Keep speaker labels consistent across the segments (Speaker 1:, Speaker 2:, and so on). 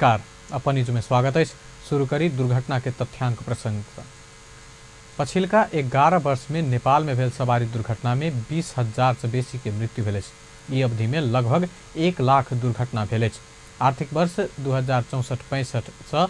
Speaker 1: नमस्कार, अपन न्यूज में स्वागत है। शुरू करी दुर्घटना के तथ्यांक प्रसंग। पछिलका 11 वर्ष में नेपाल में भेल सवारी दुर्घटना में 20,000 से बेसी के मृत्यु भेल अछि। ई अवधि में लगभग 1 लाख दुर्घटना भेल अछि। आर्थिक वर्ष 2064-65 से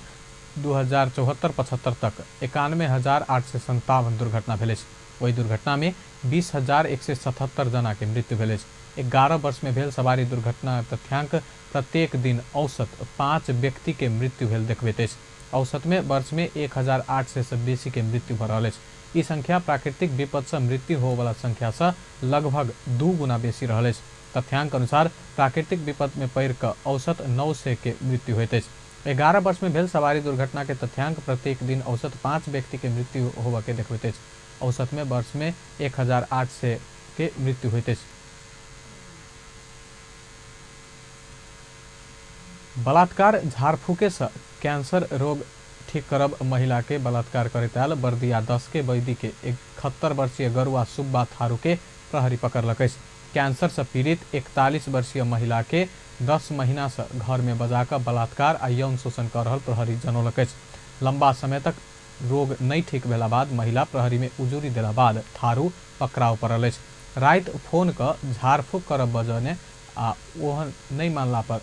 Speaker 1: 2074-75 तक 91,857 दुर्घटना भेल अछि। ओहि दुर्घटना में 20,177 जना के मृत्यु भेल अछि। 11 वर्ष में भेल सवारी दुर्घटना तथ्यांक प्रत्येक दिन औसत 5 व्यक्ति के मृत्यु भेल देखबैत अछि। औसत में वर्ष में 1,800 से बेसी के मृत्यु भ रहल अछि। ई संख्या प्राकृतिक विपद से मृत्यु होवला संख्या से लगभग 2 गुना बेसी रहल अछि। तथ्यांक अनुसार प्राकृतिक विपद में पड़ि कऽ औसत 900 के मृत्यु होइत अछि। 11 वर्ष में भेल सवारी दुर्घटना के तथ्यांक प्रत्येक दिन औसत 5 व्यक्ति के मृत्यु होबऽ के देखबैत अछि। औसत में वर्ष में 1,800 के मृत्यु होइत अछि। बलात्कार झाड़फूके से कैंसर रोग ठीक करब महिला के बलात्कार करैत आयल बर्दिया 10 के वैदी के 71 वर्षीय गरुआ सुब्बा थारू के प्रहरी पकड़लक अछि। कैंसर से पीड़ित 41 वर्षीय महिला के 10 महीना से घर में बजा कऽ बलात्कार आ यौन शोषण कर रहल प्रहरी जनौलक अछि। लंबा समय तक रोग नहीं ठीक भेला बाद महिला प्रहरी में उजूरी देला बाद थारू पकड़ाव पड़ल अछि। राति फोन कऽ झाड़फूक करब बजने आ ओहन नहीं मानला पर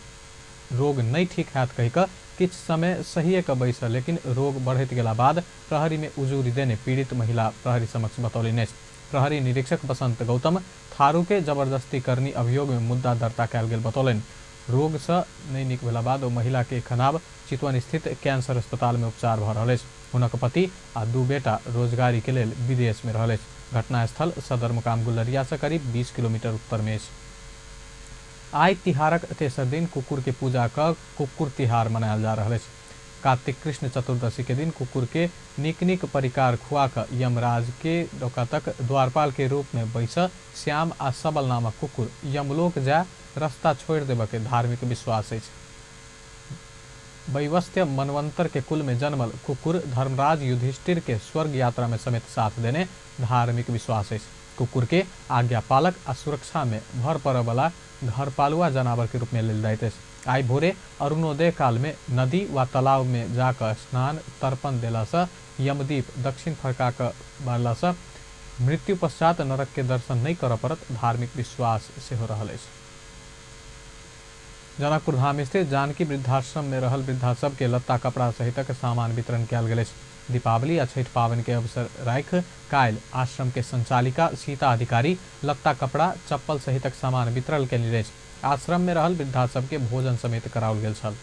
Speaker 1: रोग नहीं ठीक हैत कहि कऽ किछु समय सहिए कऽ बैसल, लेकिन रोग बढ़ैत गेला बाद प्रहरी में उजूरी देने पीड़ित महिला प्रहरी समक्ष बतौलनि अछि। प्रहरी निरीक्षक बसंत गौतम थारू के जबरदस्ती करनी अभियोग में मुद्दा दर्ता कयल गेल बतौलनि। रोग से नहीं नीक भेला बाद ओ महिला के एखन आब चितवन स्थित कैंसर अस्पताल में उपचार भऽ रहल अछि। हुनक पति आ 2 बेटा रोजगारी के लेल विदेश में रहल अछि। घटनास्थल सदरमुकाम गुलरिया से करीब 20 किलोमीटर उत्तर में अछि। आइ तिहारक तेसर दिन कुकुर के पूजा कऽ कुकुर तिहार मनायल जा रहल अछि। कार्तिक कृष्ण चतुर्दशी के दिन कुकुर के नीक नीक परिकार खुआ कऽ यमराज के डोका तक द्वारपाल के रूप में बैस श्याम आ सबल नामक कुकुर यमलोक जाय रास्ता छोड़ि देबऽ के धार्मिक विश्वास अछि। वैवस्त्य मनवंतर के कुल में जन्मल कुकुर धर्मराज युधिष्ठिर के स्वर्ग यात्रा में समेत साथ देने धार्मिक विश्वास अछि। कुकुर के आज्ञा पालक आ सुरक्षा में भर पड़य घर पालुआ जानवर के रूप में लेल जाइत अछि। आइ भोरे अरुणोदय काल में नदी व तालाब में जाकर स्नान तर्पण देला से यमदीप दक्षिण फरका कऽ बारला से मृत्यु पश्चात नरक के दर्शन नहीं करऽ पड़त धार्मिक विश्वास सेहो रहल अछि। जनकपुर धाम स्थित जानकी वृद्धाश्रम में रहल वृद्धा सबके लत्ता कपड़ा सहितक सामान वितरण कयल गेल अछि। दीपावली आ छठि पाबनि के अवसर राखि काल्हि आश्रम के संचालिका सीता अधिकारी लत्ता कपड़ा चप्पल सहितक सामान वितरण कयलनि अछि। आश्रम में रहल वृद्धा सबके भोजन समेत कराओल गेल छल।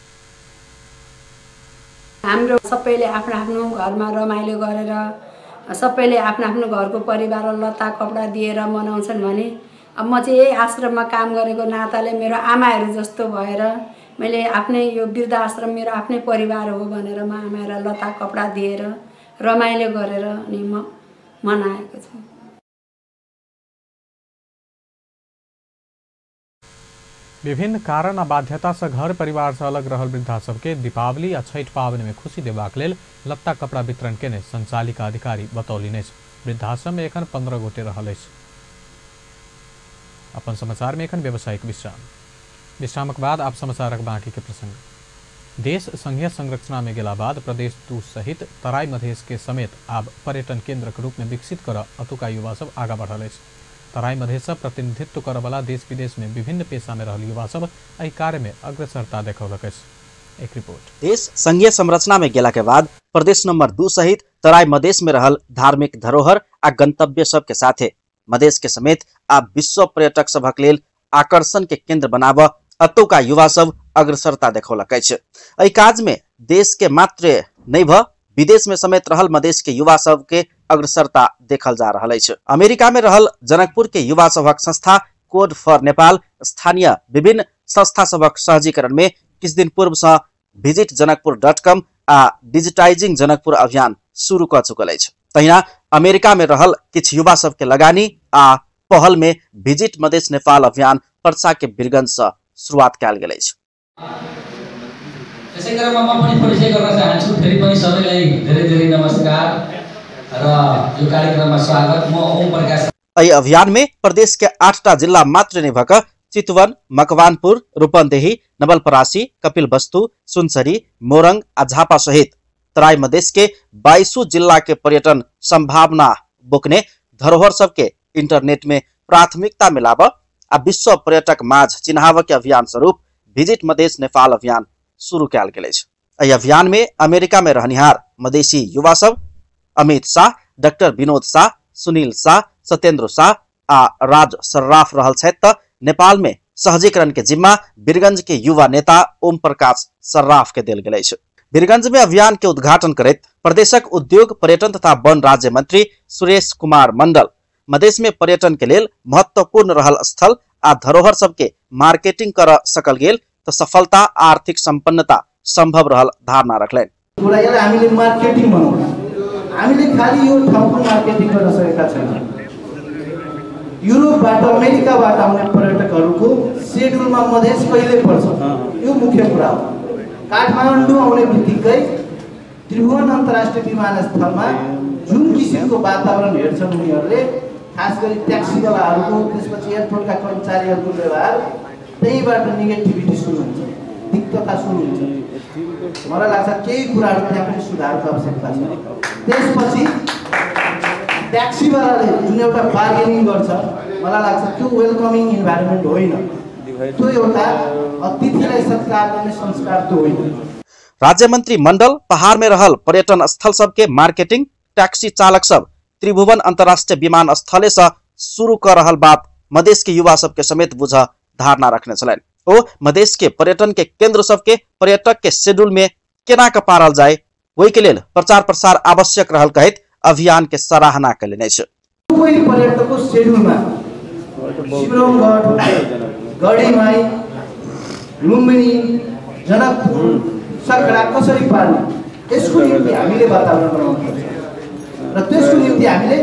Speaker 2: हाम्रो सबैले आफ्नो आफ्नो घरमा रमाइलो गरेर सबैले आफ्नो आफ्नो घरको परिवारलाई लत्ता कपडा दिएर मनाउँछन् भने अब म चाहिँ यही आश्रममा काम गरेको नाताले मेरो आमाहरू जस्तो भएर मैले आफ्नै यो वृद्धाश्रम मेरो आफ्नै परिवार हो भनेर म आमाहरूलाई लत्ता कपडा दिएर रमाइलो गरेर अनि म मनाएको छु।
Speaker 1: विभिन्न कारण आ बाध्यता से घर परिवार से अलग रहल वृद्धा सबके दीपावली आ छठि पाबनि में खुशी देबाक लेल लत्ता कपड़ा वितरण केने संचालिका अधिकारी बतौलनि अछि। वृद्धाश्रम में एखन 15 गोटे रहल अछि। अपन समाचार में एखन व्यावसायिक विश्राम। विश्रामक बाद आप समाचारक बाकी के प्रसंग। देश संघीय संरचना में गेला बाद प्रदेश 2 सहित तराई मधेश के समेत आब पर्यटन केंद्र के रूप में विकसित कर अतुका युवा सब आगा बढ़ल अछि। तराई मधेश से प्रतिनिधित्व करऽ देश विदेश में विभिन्न पेशा में रहल युवा सब एहि कार्य में अग्रसरता देखौलक अछि। एक रिपोर्ट।
Speaker 3: देश संघीय संरचना में गेला के बाद प्रदेश नंबर 2 सहित तराई मधेश में रहल धार्मिक धरोहर आ गंतव्य सब के साथे मधेश के समेत आब विश्व पर्यटक सभक लेल आकर्षण के केंद्र बनाब अतुका युवा सब अग्रसरता देखौलक अछि। एहि काज में देश के मात्र नहीं भ विदेश में समेत रहल मधेश के युवा सब के अग्रसरता देखल जा रहल अछि। अमेरिका में रहल जनकपुर के युवा सभक संस्था कोड फॉर नेपाल स्थानीय विभिन्न संस्था सभक सहजीकरण में किछु दिन पूर्व से विजिट जनकपुर.com आ डिजिटाइजिंग जनकपुर अभियान शुरू कऽ चुकल अछि। तहिना अमेरिका में रहल किछु युवा सबके लगानी आ पहल में विजिट मधेश नेपाल अभियान पर्सा के वीरगंज से शुरुआत कयल गेल अछि।
Speaker 4: यसै क्रममा म पनि परिचय गर्न चाहन्छु। फेरि पनि सबैलाई धेरै धेरै नमस्कार र यो कार्यक्रममा स्वागत। म ओम प्रकाश।
Speaker 3: एहि अभियान में प्रदेश के 8टा जिल्ला मात्र नहि भऽ कऽ चितवन, मकवानपुर, रूपन्देही, नवलपरासी, कपिलवस्तु, सुनसरी, मोरंग आ झापा सहित तराई मधेश के 22 जिला के पर्यटन संभावना बोकने धरोहर सबके इंटरनेट में प्राथमिकता मिलाब आ विश्व पर्यटक माझ चिन्हाव के अभियान स्वरूप विजिट मधेश नेपाल अभियान शुरू कयल गेल अछि। एहि अभियान में अमेरिका में रहनिहार मधेसी युवा सब अमित शाह, डॉक्टर विनोद शाह, सुनील शाह, सत्येंद्र शाह आ राज सर्राफ रहल छथि त नेपाल में सहजीकरण के जिम्मा वीरगंज के युवा नेता ओम प्रकाश सर्राफ के देल गेल अछि। वीरगंज में अभियान के उद्घाटन करैत प्रदेशक उद्योग, पर्यटन तथा वन राज्य मंत्री सुरेश कुमार मंडल मधेश में पर्यटन के लेल महत्वपूर्ण रहल स्थल आ धरोहर सबके मार्केटिंग कर सकल गेल त सफलता आर्थिक संपन्नता संभव रहल धारणा रखलनि।
Speaker 5: कुरा यसलाई हामीले मार्केटिङ बनाउन, हामीले खालि यो ठाउँको मार्केटिङ गर्न सकेका छैनौँ। युरोपबाट, अमेरिकाबाट आउने पर्यटकहरूको सेड्युलमा मधेस कहिले पर्छ, यो मुख्य कुरा हो। काठमाडौँ आउने बित्तिकै त्रिभुवन अन्तर्राष्ट्रिय विमानस्थलमा जुन किसिमको वातावरण हेर्छन् उनीहरूले, खास गरी ट्याक्सीवालाहरूको, त्यसपछि एयरपोर्टका कर्मचारीहरूको व्यवहार, त्यहीँबाट नेगेटिभिटी सुरु हुन्छ, तिक्तता सुरु हुन्छ। मलाई लाग्छ केही कुराहरू त्यहाँ पनि सुधारको आवश्यकता छ। त्यसपछि ट्याक्सीवालाले जुन एउटा बार्गेनिङ गर्छ, मलाई लाग्छ त्यो वेलकमिङ इन्भाइरोमेन्ट होइन, त्यो एउटा अतिथिलाई सत्कार गर्ने संस्कार त्यो होइन।
Speaker 3: राज्य मंत्री मंडल पहाड़ में रहल पर्यटन स्थल सबके मार्केटिंग टैक्सी चालक सब त्रिभुवन अंतर्राष्ट्रीय विमानस्थले से शुरू कर रहल बात मधेश के युवा सबके समेत बुझ धारणा रखने छलनि। ओ मधेश के पर्यटन के केंद्र सबके पर्यटक के शेड्यूल में केना के पारल जाए ओहि के लेल प्रचार प्रसार आवश्यक रहल कहैत अभियान के सराहना कयलनि अछि।
Speaker 5: कोही पर्यटकको शेड्यूलमा शिवरङगढ, गढीमाई, लुम्बिनी, जनकपुर, सखडा कसरी पार्ने, यसको निम्ति हामीले वातावरण बनाउनुपर्छ र त्यसको निम्ति हामीले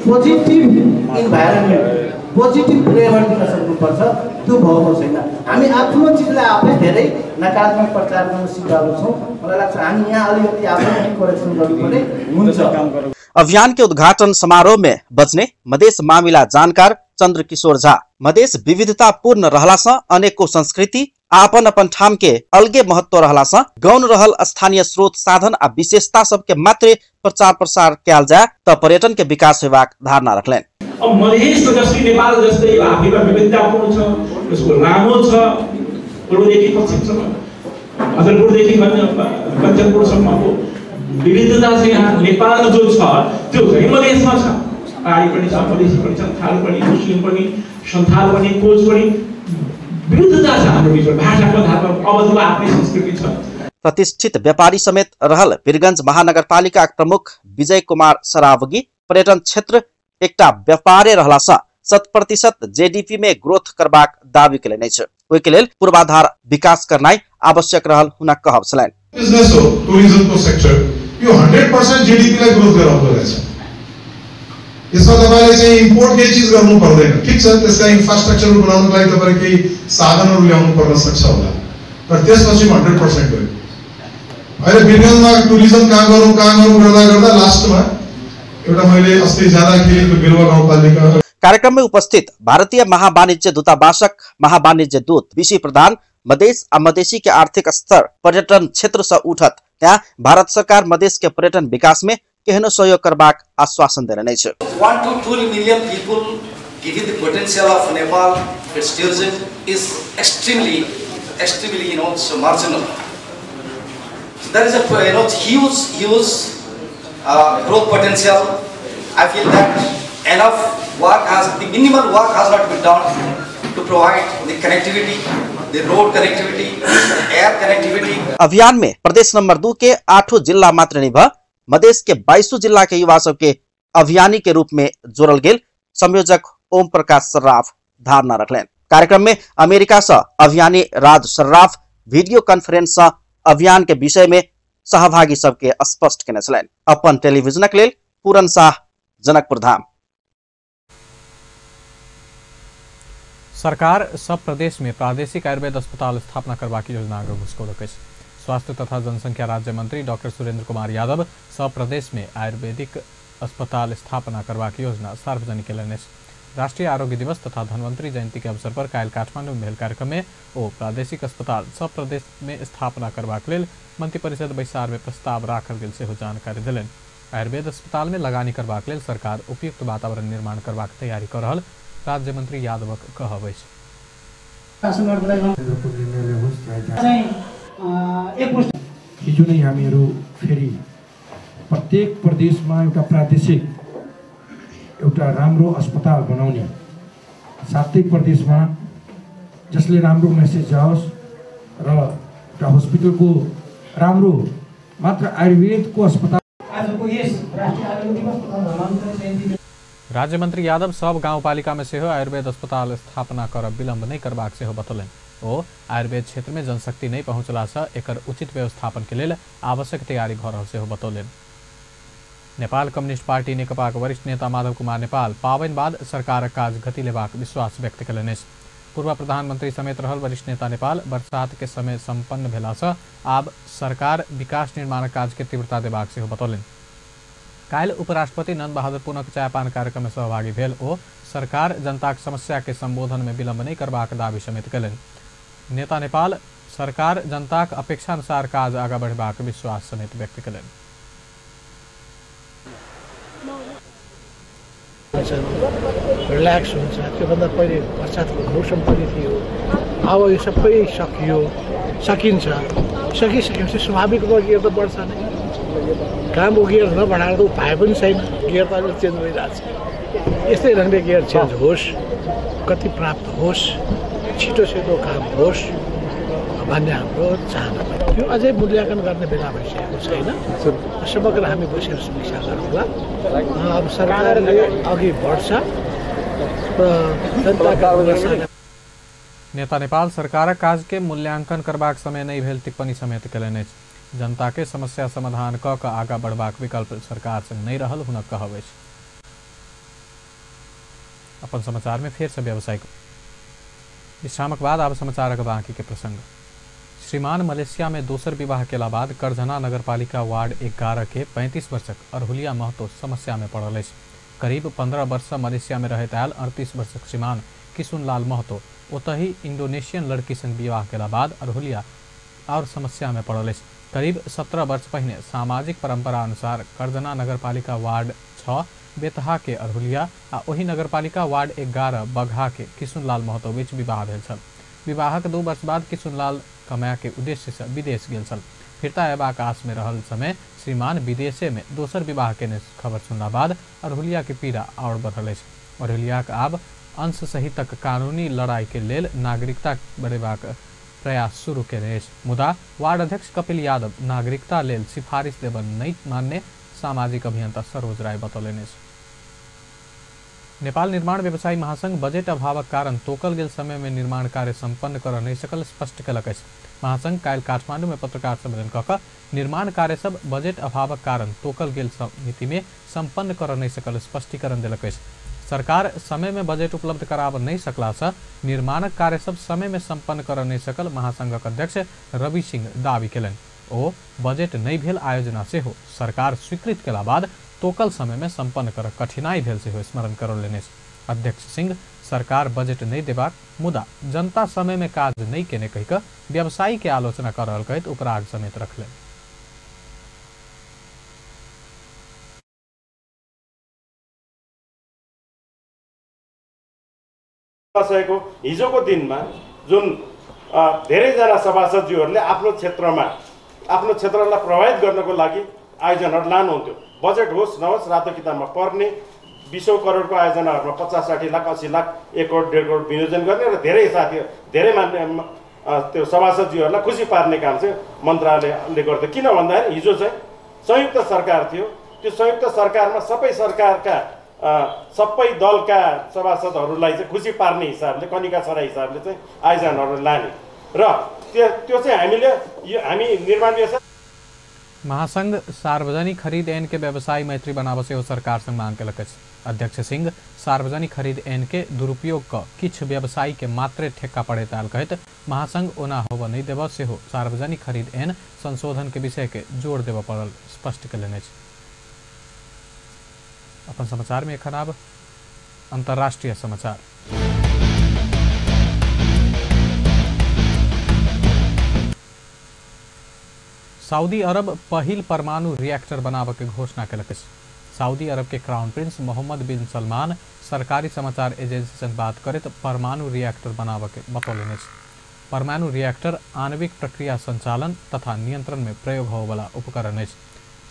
Speaker 5: पोजिटिभ इन्भाइरोमेन्ट, पोजिटिभ फ्लेभर दिन सक्नुपर्छ। त्यो भएको छैन। हामी आफ्नो चिजलाई आफै धेरै नकारात्मक प्रचार गर्न सिकाएको छौँ। मलाई लाग्छ हामी यहाँ अलिकति आफै पनि करेक्सन गर्नुपर्ने हुन्छ।
Speaker 3: अभियान के उद्घाटन समारोह में बजने मधेश मामिला जानकार चंद्र किशोर झा मधेश विविधतापूर्ण रहला से अनेको संस्कृति अपन अपन ठाम के अलगे महत्व रहला से गौण रहल स्थानीय स्रोत साधन आ विशेषता सबके मात्र प्रचार प्रसार कयल जाय त पर्यटन के विकास होबाक धारणा रखलनि।
Speaker 6: अब मधेश त जसरी नेपाल जस्तै यो आफैमा विविधतापूर्ण छ, यसको लामो छ, पूर्वदेखि पश्चिमसम्म, भदरपुरदेखि कञ्चनपुरसम्मको विविधता छ। यहाँ नेपाल जो छ त्यो चाहिँ मधेशमा छ। पहाडी पनि छ, मधेसी पनि छ, थारू पनि, मुस्लिम पनि, सन्थाल पनि, कोच पनि, विविधता छ हाम्रो बिचमा। भाषाको आधारमा अवधको आफ्नै संस्कृति छ।
Speaker 3: प्रतिष्ठित व्यापारी समेत रहल वीरगंज महानगरपालिका प्रमुख विजय कुमार सरावगी पर्यटन क्षेत्र एकटा व्यापारे रहला सँ 100% जीडीपी में ग्रोथ करबाक दावी कयलनि अछि। ओहि के लेल पूर्वाधार विकास करनाइ आवश्यक रहल हुनक कहब छलनि।
Speaker 7: बिजनेस हो टुरिज्मको सेक्टर, यो 100% जीडीपी लाई ग्रोथ गराउँदो रहेछ। यसमा तपाईले चाहिँ इम्पोर्ट केही चिज गर्नु पर्दैन। ठिक छ, त्यसका इन्फ्रास्ट्रक्चरहरू बनाउनको लागि तपाईले केही साधनहरू ल्याउनु पर्न सक्छ होला, तर त्यसपछि 100% गयो। अहिले वीरगञ्जमा टुरिज्म कहाँ गरौँ गर्दा गर्दा लास्टमा एउटा मैले अस्ति जाँदाखेरि त्यो बिरुवा गाउँपालिका।
Speaker 3: कार्यक्रम में उपस्थित भारतीय महावाणिज्य दूतावासक महावाणिज्य दूत बीसी प्रधान मधेश आ मधेसी के आर्थिक स्तर पर्यटन क्षेत्र से उठत त्यहाँ भारत सरकार मधेश के पर्यटन विकास में केहनो सहयोग करबाक आश्वासन देने अछि।
Speaker 8: 1 to 2 million people, given the potential of Nepal, its tourism is extremely, so marginal. So there is a huge growth potential. I feel that enough work has, the minimal work has not been done to provide the connectivity, the road connectivity, the air connectivity.
Speaker 3: अभियान में प्रदेश number 2 के 8 जिला मात्र नहीं भ मधेश के 22 जिला के युवा सबके अभियानी के रूप में जोड़ल गेल संयोजक ओम प्रकाश सर्राफ धारणा रखलनि। कार्यक्रम में अमेरिका से अभियानी राज सर्राफ वीडियो कॉन्फ्रेंस से अभियान के विषय में सहभागी सबके स्पष्ट केने छलनि। अपन टेलीविजनक लेल पूरन शाह, जनकपुर धाम।
Speaker 1: सरकार सब प्रदेश में प्रादेशिक आयुर्वेद अस्पताल स्थापना करबाक योजना आगू घुसकौलक अछि। स्वास्थ्य तथा जनसंख्या राज्य मंत्री डॉक्टर सुरेंद्र कुमार यादव सब प्रदेश में आयुर्वेदिक अस्पताल स्थापना करबाक योजना सार्वजनिक कयलनि अछि। राष्ट्रिय आरोग्य दिवस तथा धन्वन्तरी जयंती के अवसर पर काल्हि काठमांडू में भेल कार्यक्रम में ओ प्रादेशिक अस्पताल सब प्रदेश में स्थापना करबाक लेल मंत्रिपरिषद बैसार में प्रस्ताव राखल गेल सेहो जानकारी देलनि। आयुर्वेद अस्पताल में लगानी करबाक लेल सरकार उपयुक्त वातावरण निर्माण करबाक तैयारी कर रहल राज्य मंत्री यादवक कहब अछि।
Speaker 9: हिजो नै हामीहरू फेरि प्रत्येक प्रदेशमा एउटा प्रादेशिक एउटा राम्रो अस्पताल बनाउने, सातै प्रदेशमा जसले राम्रो मेसेज जाओस् र एउटा हस्पिटलको राम्रो मात्र आयुर्वेदको अस्पताल।
Speaker 5: आजको यस राष्ट्रिय आरोग्य दिवस तथा धन्वन्तरी जयन्ती
Speaker 1: राज्य मंत्री यादव सब गाउँपालिका में सेहो आयुर्वेद अस्पताल स्थापना करब विलंब नहि करबाक सेहो बतौलनि। ओ आयुर्वेद क्षेत्र में जनशक्ति नहि पहुँचला से एकर उचित व्यवस्थापन के लेल आवश्यक तैयारी भऽ रहल सेहो बतौलनि। नेपाल कम्युनिस्ट पार्टी नेकपाक वरिष्ठ नेता माधव कुमार नेपाल पाबनि बाद सरकारक काज गति लेबाक विश्वास व्यक्त कयलनि अछि। पूर्व प्रधानमंत्री समेत रहल वरिष्ठ नेता नेपाल बरसात के समय सम्पन्न भेलासँ आब सरकार विकास निर्माण काज के तीव्रता देबाक सेहो बतौलनि। काल्हि उपराष्ट्रपति नंद बहादुर पुनक चायपान कार्यक्रम में सहभागी भेल ओ सरकार जनताक समस्या के संबोधन में विलंब नहि करबाक दावी समेत कयलनि। नेता नेपाल सरकार जनताक अपेक्षानुसार काज आगाँ बढ़ेबाक विश्वास समेत व्यक्त कयलनि।
Speaker 10: रिल्याक्स हुन्छ, त्योभन्दा पहिले बर्सातको मौसम पनि थियो। अब यो सबै सकियो, सकिन्छ, सकिसकेपछि स्वाभाविक रूपमा गियर त बढ्छ नै। कामको गियर नबढाएर त उपाय पनि छैन। गियर त अहिले चेन्ज भइरहेको छ। यस्तै ढङ्गले गियर चेन्ज होस्, गति प्राप्त होस्, छिटो छिटो काम होस् भन्ने हाम्रो चाहना। यो अझै मूल्याङ्कन गर्ने बेला भइसकेको छैन। समग्र हामी बसेर समीक्षा गरौँला। अब सरकारले अघि बढ्छ र जनताका।
Speaker 1: नेता नेपाल सरकारक काज के मूल्यांकन करबाक समय नहि भेल टिप्पणी समेत कयलनि अछि। जनता के समस्या समाधान कऽ कऽ आगाँ बढ़बाक विकल्प सरकार संग नहि रहल हुनक कहब अछि। अपन समाचार में फेर से व्यावसायिक विश्रामक बाद आब समाचारक बाकी के प्रसंग। श्रीमान मलेशिया में दोसर विवाह केला बाद करझना नगरपालिका वार्ड 11 के 35 वर्षक अरहुलिया महतो समस्या में पड़ल अछि। करीब 15 वर्ष मलेशिया में रहैत आयल 38 वर्षक श्रीमान किशुनलाल महतो ओतहि इंडोनेशियन लड़की संग विवाह केला बाद अरहुलिया और समस्या में पड़ल अछि। करीब 17 वर्ष पहिने सामाजिक परंपरा अनुसार करजना नगरपालिका वार्ड 6 बेतहा के अरहुलिया आ ओहि नगरपालिका वार्ड 11 बघा के किशुनलाल महतो बीच विवाह भेल छल। विवाहक 2 वर्ष बाद किशुनलाल कमाय के उद्देश्य से विदेश गेल छल। फिरता अयबाक आस में रहल समय श्रीमान विदेशे में दोसर विवाह केने खबर सुनला बाद अरहुलिया के पीड़ा और बढ़ल अछि। अरहुलियाक आब अंश सहितक कानूनी लड़ाई के लेल नागरिकता बढ़ेबाक प्रयास शुरू केने अछि। मुदा वार्ड अध्यक्ष कपिल यादव नागरिकता लेल सिफारिश देबऽ नहि मानने सामाजिक अभियंता सरोज राय बतौलनि अछि। नेपाल निर्माण व्यवसायी महासंघ बजेट अभावक कारण तोकल गेल समय में निर्माण कार्य सम्पन्न कर नहि सकल स्पष्ट कयलक अछि। महासंघ काल्हि काठमांडू में पत्रकार सम्मेलन कऽ कऽ निर्माण कार्य सब बजेट अभावक कारण तोकल गेल मिति में सम्पन्न कर नहि सकल स्पष्टीकरण देलक अछि। सरकार समय में बजेट उपलब्ध कराब नहि सकलासँ निर्माणक कार्य सब समय में सम्पन्न कर नहि सकल महासंघक अध्यक्ष रवि सिंह दावी कयलनि। ओ बजेट नहि भेल आयोजना सेहो सरकार स्वीकृत केला बाद तोकल समय में सम्पन्न कर कठिनाई भेल सेहो स्मरण करौलनि अछि। अध्यक्ष सिंह सरकार बजेट नहि देबाक मुदा जनता समय में काज नहि केने कहि कऽ व्यवसायी के आलोचना कर रहल कहैत उपराग समेत रखलनि।
Speaker 11: हिजोको दिनमा जुन धेरैजना सभासदज्यूहरूले आफ्नो क्षेत्रमा आफ्नो क्षेत्रलाई प्रभावित गर्नको लागि आयोजनाहरू लानुहुन्थ्यो। बजेट होस् नहोस् रातो किताबमा पर्ने 20 करोडको आयोजनाहरूमा 50-60 लाख 80 लाख 1 करोड 1.5 करोड विनियोजन गर्ने र धेरै साथी धेरै मान्य त्यो सभासदज्यूहरूलाई खुसी पार्ने काम चाहिँ मन्त्रालयले गर्थ्यो। किन भन्दाखेरि हिजो चाहिँ संयुक्त सरकार थियो। त्यो संयुक्त सरकारमा सबै सरकारका सबै दलका सभासदहरूलाई चाहिँ खुसी पार्ने हिसाबले कनिका छरा हिसाबले चाहिँ आयोजनाहरू लाने र त्यो चाहिँ हामीले यो हामी निर्माण व्यवसाय
Speaker 1: महासंघ सार्वजनिक खरीद ऐन के व्यवसायी मैत्री बनाबऽ सेहो सरकार संग मांग केलक अछि। अध्यक्ष सिंह सार्वजनिक खरीद ऐन के दुरुपयोग क किछु व्यवसायी के मात्रे ठेक्का पड़ैत आयल कहैत महासंघ ओना होबऽ नहि देबऽ सेहो सार्वजनिक खरीद ऐन संशोधन के विषय के जोर देबऽ पड़ल स्पष्ट केलनि अछि। अपन समाचार में एखन आब अंतर्राष्ट्रीय समाचार। सऊदी अरब पहिल परमाणु रिएक्टर बनाबऽ के घोषणा केलक अछि। सऊदी अरब के crown prince Mohammed bin Salman सरकारी समाचार एजेंसी संग बात करैत परमाणु रिएक्टर बनाबऽ के बतौलनि अछि। परमाणु रिएक्टर आणविक प्रक्रिया संचालन तथा नियंत्रण में प्रयोग होवला उपकरण अछि।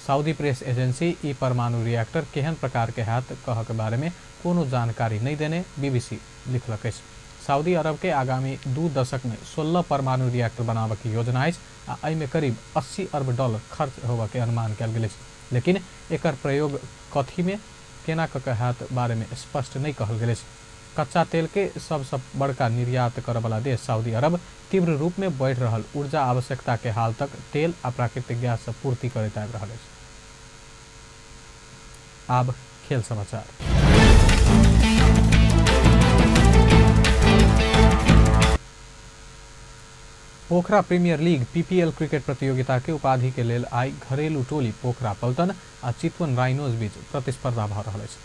Speaker 1: सऊदी प्रेस एजेंसी ई परमाणु रिएक्टर केहन प्रकार के हैत कह के बारे में कोनो जानकारी नहीं देने बीबीसी लिखलक अछि। सऊदी अरब के आगामी 2 दशक में 16 परमाणु रिएक्टर बनाबऽ के योजना अछि आ एहिमे करीब 80 अरब डॉलर खर्च होबऽ के अनुमान कयल गेल अछि। लेकिन एकर प्रयोग कथी में केना कऽ के हैत बारे में स्पष्ट नहीं कहल गेल अछि। कच्चा तेल के सबसँ बड़का निर्यात करऽवला देश सऊदी अरब तीव्र रूप में बढ़ि रहल ऊर्जा आवश्यकता के हाल तक तेल आ प्राकृतिक गैस से पूर्ति करैत आबि रहल अछि। आब खेल समाचार। Pokhara premier league PPL cricket प्रतियोगिता के उपाधि के लेल आई घरेलू टोली पोखरा पल्टन आ चितवन राइनोज बीच प्रतिस्पर्धा भऽ रहल अछि।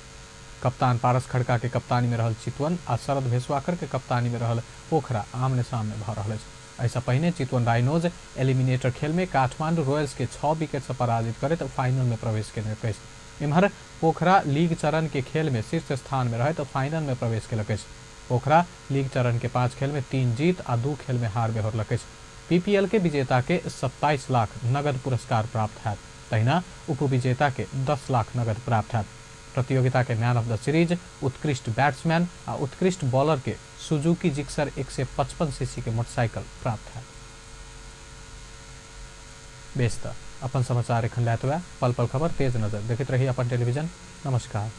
Speaker 1: कप्तान पारस खड़का के कप्तानी में रहल चितवन आ शरद भेसवाकर के कप्तानी में रहल पोखरा आमने सामने भऽ रहल अछि। एहिसँ पहिने चितवन राइनोज एलिमिनेटर खेल में काठमांडू रॉयल्स के 6 विकेट से पराजित करैत फाइनल में प्रवेश केने अछि। एम्हर पोखरा लीग चरण के खेल में शीर्ष स्थान में रहैत फाइनल में प्रवेश केलक अछि। पोखरा लीग चरण के 5 खेल में 3 जीत आ 2 खेल में हार बेहोरलक अछि। पीपीएल के विजेता के 27 लाख नगद पुरस्कार प्राप्त हैत, तहिना उपविजेता के 10 लाख नगद प्राप्त हैत। प्रतियोगिता के मैन ऑफ the series, उत्कृष्ट बैट्समैन आ उत्कृष्ट बॉलर के सुजुकी जिक्सर 155 सीसी के मोटरसाइकिल प्राप्त हैत। बेस त अपन समाचार एखन लैत हुए पल पल खबर तेज नजर देखैत रही अपन टेलीविजन। नमस्कार।